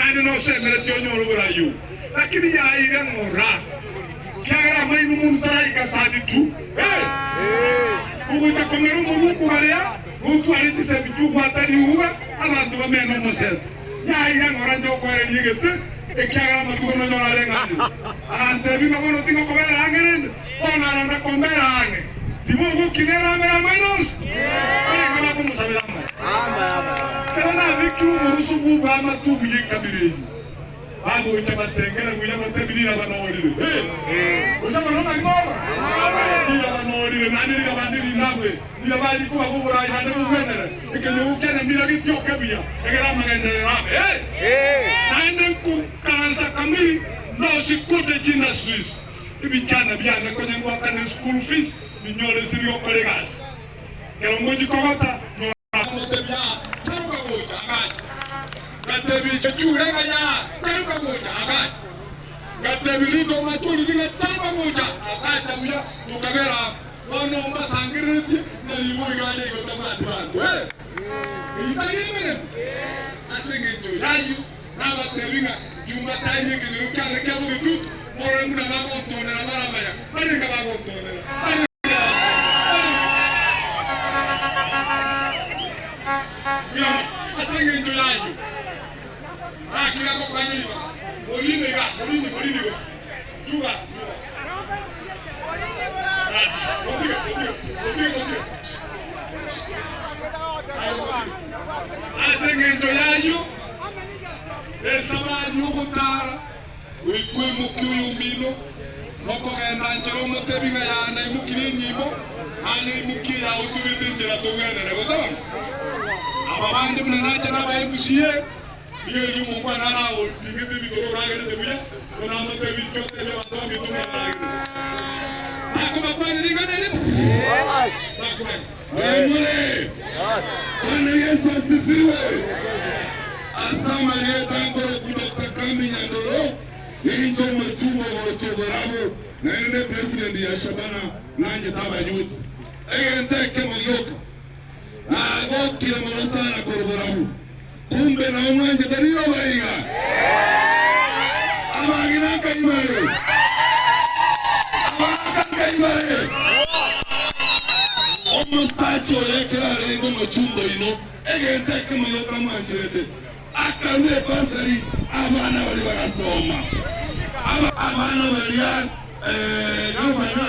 Naende nosemeretie onyore oborai obo. Lakini yaeire ng'ora, kiagera amaino omonto taraika sani tu. Ogocha komera omonwa okogarea, notware chisemi chi'ogwata riuga, abanto bamene omoseto. Yaeire ng'ora inche gokoereria egete, ekiagera amatuko nonyore are ng'anio. Agantebia ng'a bono tingokobera ang'e rende, bono aranda kombera ang'e. Tibogokina eramera amaino onsi? Barenge bakomosabera amaya. Ekero nabekire omorusu bw'oboamate obuya ekamera eyio, bagocha batengere buya batebi riraba norire. Gose bono ng'ai moba? Riraba norire, naende riraba ndirinabwe, riraba rikobaga oborai naende bobwenere, ekenyogo kia nyamira getioke buya, egere amagenderero abe. Naende nkokaransa kamiri, ndosie Cottage Industries. Ebichana biane konya ngoakana eschool fees binyore ase rigokora egasi. Ekero ngochia kogota nyora akamotebia, Charuka gocha, agacha. Ngatebia echure ng'a yaa, charuka gocha, agacha. Ngatebia Linda omachoriti ng'a charuka gocha, agacha buya, tokabera amo. Bono mbasangereretie na rigo iga are igo tabwati banto. Ee, eyio tari emeremo? Ase engencho y'ayio nabatebi ng'a Juma tari ekenyoro kiane kia bogetutu, morore buna bagontonera bare abaya, barenge bagontonera, barenge buya ase engencho y'ayio. Nakira ngokwania ribaga, morine iga, morine, morine igo, juga, juga. Ase engencho y'ayio, esabari y'ogotaara goika oimokie oyomino, na okogenda nchera omotebi ng'a yaya naimokirie enyimbo, naye imokia eyao tobete enchera tobwenere. Gose bono, aba bande buna nacha nabaegusie, Nigo erio omongwana araoting'ete ebitoro oragerete buya, bono amotebi, Inchuo otebie abanto baminto buna baragerete. Takobakwanera ring'ana erimo? Nakobeka. Oimore! Bwana Yesu asifiwe! Ase amarieta nkorokwa Doctor Kambi Nyandoro, ninche omochumba ogocha oborabu, naende nde president ya Shabana ng'anchete abayouth. Egento ekemo gioka, nagokire mono sana korwa borabu. Kumbe nao mwanchete riroba iga? Abang'ina nkaibare, abagaka nkaibare. Omosacha oyo ekero arenge omochumba oino, egento ekemo gioka mwancherete, akarua ebasari, abana baria bagasoma. Abana baria gavana.